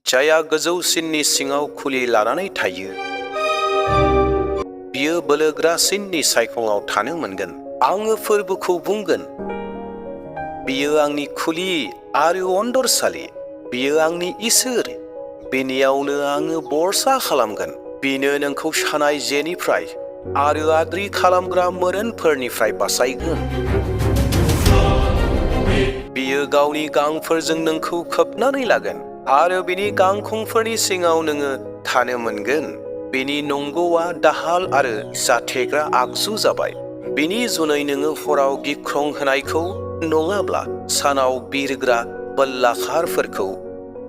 जायहा गोजौसिननि सिङाव खुलि लानानै थायो बियो बोलोग्रासिननि सायखङाव थानो मोनगोन। आङो फोरबोखौ बुंगोन, बियो आंनि खुलि आरो अन्दरसालि, बियो आंनि इसोर, बेनियावनो आङो बरसा खालामगोन। बिनो नोंखौ सानाय जेनिफ्राय आरो आद्रि खालामग्रा मोरोनफोरनिफ्राय बासायगोन। बियो गावनि गांफोरजों नोंखौ खोबनानै लागोन आरो बिनि गांखंफोरनि सिङाव नोङो थानो मोनगोन। बिनि नंगौआ दाहाल आरो जाथेग्रा आगजु जाबाय। बिनि जुनै नोङो हराव गिख्रं होनायखौ नङाब्ला सानाव बिरग्रा बल्लाखारफोरखौ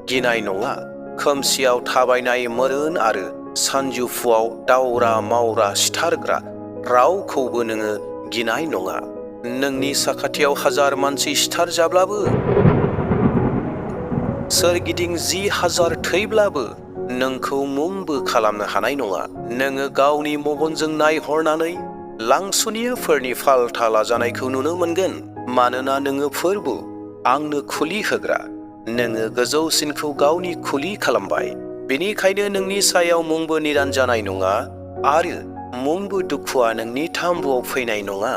गिनाय नङा। खोमसियाव थाबायनाय मोरोन आरो सानजौफुआव दावरा मावरा सिथारग्रा रावखौबो नोङो गिनाय नङा। नोंनि साखाथियाव 1000 मानसि सिथारजाब्लाबो, सोरगिदिं 10,000 थैब्लाबो नोंखौ मुंबो खालामनो हानाय नङा। नोङो गावनि मेगनजों नायहरनानै लांसुनियाफोरनि फाल्था लाजानायखौ नुनो मोनगोन। मानोना नोङो फोरबो, आंनो खुलि होग्रा, नोङो गोजौसिनखौ गावनि खुलि खालामबाय। बेनिखायनो नोंनि सायाव मुंबो निदान जानाय नङा आरो मुंबो दुखुआ नोंनि थाम्बुआव फैनाय नङा।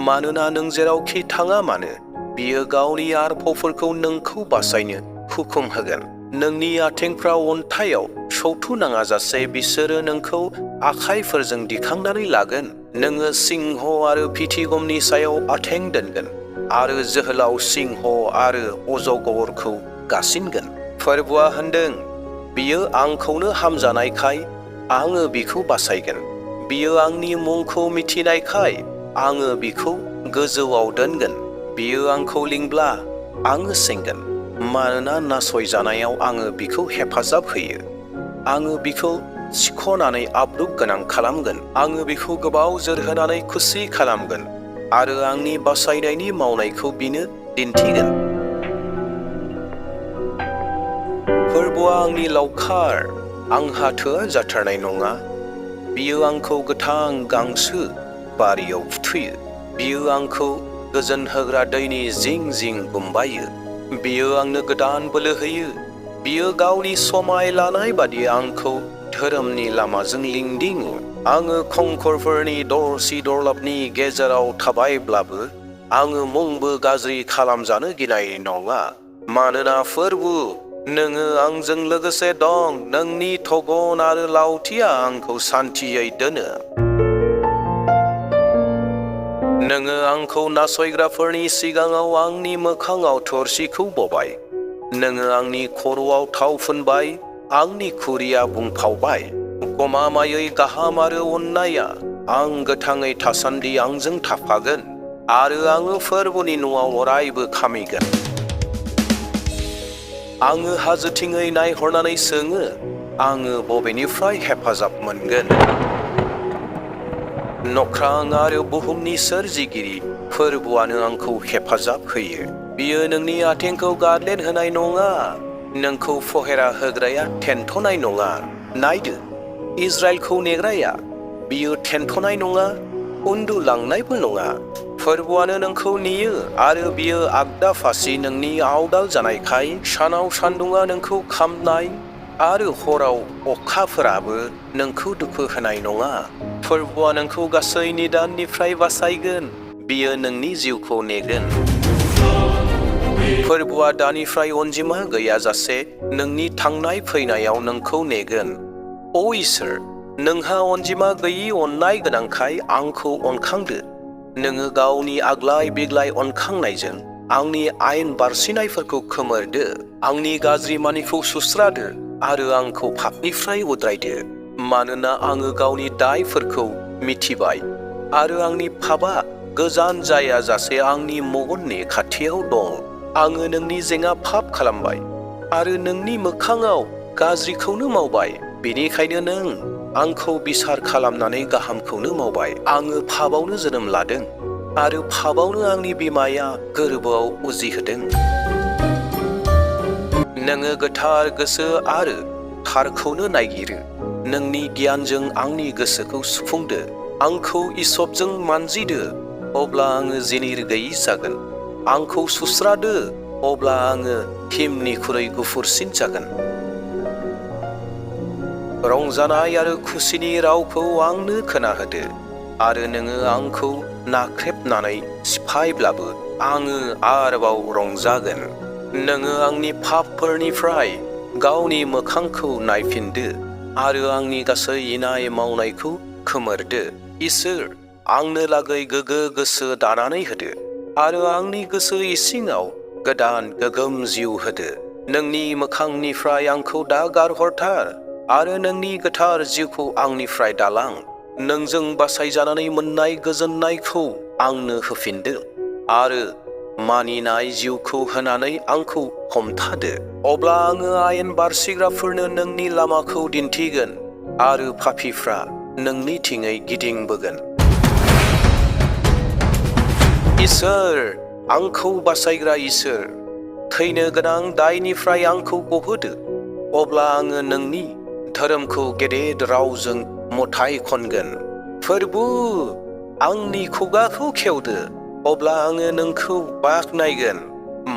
मानोना नों जेरावखि थाङा मानो, बियो गावनि आरफफोरखौ नोंखौ बासायनो हुकुम होगोन। नोंनि आथिंफ्रा अन्थाइयाव सौथुनाङाजासे बिसोरो नोंखौ आखाइफोरजों दिखांनानै लागोन। नोङो सिंह आरो फिथिगमनि सायाव आथें दोनगोन आरो जोहोलाव सिंह आरो अजगरखौ गासिनगोन। फोरबोआ होनदों, बियो आंखौनो हामजानायखाय आङो बिखौ बासायगोन। बियो आंनि मुंखौ मिथिनायखाय आङो बिखौ गोजौआव दोनगोन। बियो आंखौ लिंब्ला आङो सोंगोन। मानोना नासयजानायाव आङो बिखौ हेफाजाब होयो। आङो बिखौ सिख'नानै आब्रुक गोनां खालामगोन। आङो बिखौ गोबाव जोरहोनानै खुसि खालामगोन आरो आंनि बासायनायनि मावनायखौ बिनो दिन्थिगोन। फोरबोआ आंनि लावखार, आंहा थोआ जाथारनाय नङा। बियो आंखौ गोथां गांसो बारियाव फुथुयो। बियो आंखौ गोजोन होग्रा दैनि जिं जिं बुम्बायो। बियो आंनो गोदान बोलो होयो। बियो गावनि समाय लानाय बादि आंखौ धोरोमनि लामाजों लिंदिङो। आङो खंखरफोरनि दरसि दरलाबनि गेजेराव थाबायब्लाबो आङो मुंबो गाज्रि खालामजानो गिनाय नङा। मानोना फोरबो, नोङो आंजों लोगोसे दं। नोंनि थगन आरो लावथिया आंखौ सान्थियै दोनो। नोङो आंखौ नासयग्राफोरनि सिगाङाव आंनि मोखाङाव थोरसिखौ बबाय। नोङो आंनि खर'आव थाव फुनबाय, आंनि खुरिया बुंफावबाय। गमामायै गाहाम आरो अननाया आं गोथाङै थासान्दि आंजों थाफागोन आरो आङो फोरबोनि न'आव अरायबो खामिगोन। आङो हाजोथिङै नायहरनानै सोङो, आङो बबेनिफ्राय हेफाजाब मोनगोन? नख्रां आरो बुहुमनि सोरजिगिरि फोरबोआनो आंखौ हेफाजाब होयो। बियो नोंनि आथिंखौ गादलेन होनाय नङा, नोंखौ फहेरा होग्राया थेन्थ'नाय नङा। नायदो, इजराइलखौ नेग्राया, बियो थेन्थ'नाय नङा, उन्दुलांनायबो नङा। फोरबोआनो नोंखौ नेयो आरो बियो आगदा फारसे नोंनि आवदाल जानायखाय सानाव सान्दुङा नोंखौ खामनाय आरो हराव अखाफोराबो नोंखौ दुखु होनाय नङा। फोरबोआ नोंखौ गासै निदाननिफ्राय बासायगोन। बियो नोंनि जिउखौ नेगोन। फोरबोआ दानिफ्राय अनजिमा गैयाजासे नोंनि थांनाय फैनायाव नोंखौ नेगोन। अ इसोर, नोंहा अनजिमा गैयि अननाय गोनांखाय आंखौ अनखांदो। नोङो गावनि आग्लाय बिग्लाय अनखांनायजों आंनि आयेन बारसिनायफोरखौ खोमोरदो। आंनि गाज्रि मानिखौ सुस्रादो आरो आंखौ पापनिफ्राय उद्रायदो। मानोना आङो गावनि दायफोरखौ मिथिबाय आरो आंनि पापआ गोजान जायाजासे आंनि मेगननि खाथियाव दं। आङो नोंनि जेङा पाप खालामबाय आरो नोंनि मोखाङाव गाज्रिखौनो मावबाय। बेनिखायनो नों आंखौ बिसार खालामनानै गाहामखौनो मावबाय। आङो पापआवनो जोनोम लादों आरो पापआवनो आंनि बिमाया गोरबोआव उजिहोदों। नोङो गोथार गोसो आरो थारखौनो नागिरो। नोंनि गियानजों आंनि गोसोखौ सुफुंदो। आंखौ इसबजों मानजिदो, अब्ला आङो जिनिर गैयि जागोन। आंखौ सुस्रादो, अब्ला आङो हिमनिख्रुइ गुफुरसिन जागोन। रंजानाय आरो खुसिनि रावखौ आंनो खोनाहोदो आरो नोङो आंखौ नाख्रेबनानै सिफायब्लाबो आङो आरोबाव रंजागोन। नोङो आंनि पापफोरनिफ्राय गावनि मोखांखौ नायफिनदो आरो आंनि गासै इनाय मावनायखौ खोमोरदो। इसोर, आंनो लागै गोगो गोसो दानानै होदो आरो आंनि गोसो इसिङाव गोदान गोगोम जिउ होदो। नोंनि मोखांनिफ्राय आंखौ दा गारहरथार आरो नोंनि गोथार जिउखौ आंनिफ्राय दालां। नोंजों बासायजानानै मोननाय गोजोननायखौ आंनो होफिनदो आरो मानिनाय जिउखौ होनानै आंखौ हमथादो। अब्ला आङो आयेन बारसिग्राफोरनो नोंनि लामाखौ दिन्थिगोन आरो पापीफ्रा नोंनिथिङै गिदिंबोगोन। इसोर, आंखौ बासायग्रा इसोर, थैनो गोनां दायनिफ्राय आंखौ गहोदो। अब्ला आङो नोंनि धोरोमखौ गेदेर रावजों मेथाइ खनगोन। फोरबु, आंनि खुगाखौ खेवदो, अब्ला आङो नोंखौ बाख्नायगोन।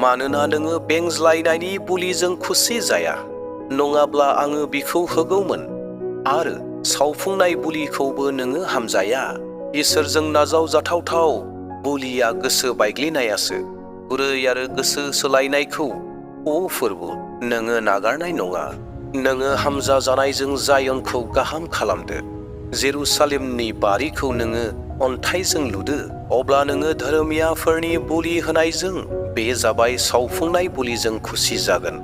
मानोना नोङो बेंज्लायनायनि बुलिजों खुसि जाया, नङाब्ला आङो बिखौ होगौमोन आरो सावफुंनाय बुलिखौबो नोङो हामजाया। इसोरजों नाजावजाथावथाव बुलिया गोसो बायग्लिनायासो, गुरै आरो गोसो सोलायनायखौ फोरबु नोङो नागारनाय नङा। नोङो हामजा जानायजों जायनखौ गाहाम खालामदो, जेरुसालेमनि बारिखौ नोङो अन्थाइजों लुदो। अब्ला नोङो धोरोमियाफोरनि बुलि होनायजों, बे जाबाय सावफुंनाय बुलिजों खुसि जागोन।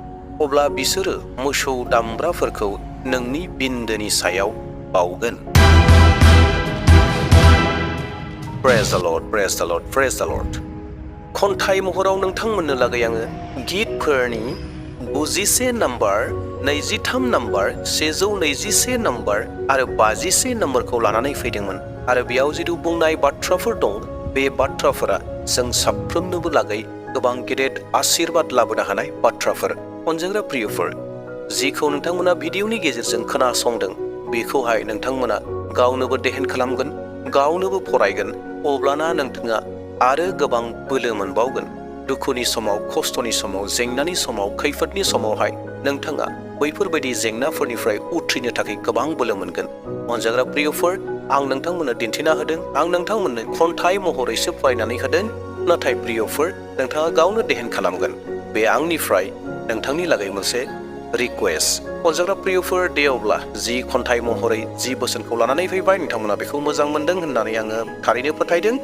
अब्ला बिसोरो मोसौ दामब्राफोरखौ नोंनि बिन्दोनि सायाव बावगोन। प्रेज द लर्ड, प्रेज द लर्ड, प्रेज द लर्ड। खन्थाइ महराव नोंथांमोननो लागै आङो गितफोरनि 90 नम्बर, 23 नम्बर, 121 नम्बर आरो 51 नम्बरखौ लानानै फैदोंमोन। आरो बेयाव जिथु बुंनाय बाथ्राफोर दं, बे बाथ्राफोरा जों साफ्रोमनोबो लागै गोबां गेदेर आशीर्बाद लाबोनो हानाय बाथ्राफोर। अनजाग्रा प्रियफोर, जिखौ नोंथांमोना भिडिअनि गेजेरजों खोनासंदों, बेखौहाय नोंथांमोना गावनोबो देहेन खालामगोन, गावनोबो फरायगोन। अब्लाना नोंथाङा आरो गोबां बोलो मोनबावगोन। दुखुनि समाव, खस्थ'नि समाव, जेंनानि समाव, खैफोदनि समावहाय नोंथाङा बैफोरबायदि जेंनाफोरनिफ्राय उथ्रिनो थाखाय गोबां बोलो मोनगोन। अनजाग्रा प्रियफोर, आं नोंथांमोननो दिन्थिना होदों, आं नोंथांमोननो खन्थाइ महरैसो फरायनानै होदों। नाथाय प्रियफोर, नोंथाङा गावनो देहेन खालामगोन। बे आंनिफ्राय नोंथांनि लागै मोनसे रिक्वेस्ट। अनजाग्रा प्रियफोर, दे अब्ला जि खन्थाइ महरै जि बोसोनखौ लानानै फैबाय, नोंथांमोना बेखौ मोजां मोनदों होननानै आङो थारैनो फोथायदों।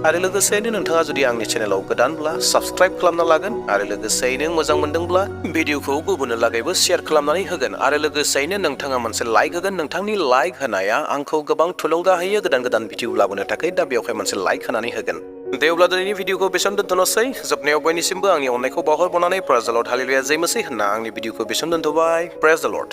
आरो लोगोसेयैनो नोंथाङा जुदि आंनि चेनेलाव गोदानब्ला साबस्क्राइब खालामना लागोन आरो लोगोसेयैनो मोजां मोनदोंब्ला भिडिअखौ गुबुननो लागैबो शेयार खालामनानै होगोन आरो लोगोसेयैनो नोंथाङा मोनसे लाइक होगोन। नोंथांनि लाइक होनाया आंखौ गोबां थुलुंगा होयो गोदान गोदान भिडिअ लाबोनो थाखाय। दा बेवहाय मोनसे लाइक होनानै होगोन। दे अब्ला दिनैनि भिडिअखौ बेसेबां दोनथ'नोसै। जोबनायाव बयनिसिमबो आंनि अननायखौ बावहरबावनानै प्रेज द लर्ड, हालेलुया, जय मसीह होनना आंनि भिडिअखौ बेसेबां दोनथ'बाय। प्रेज द लर्ड।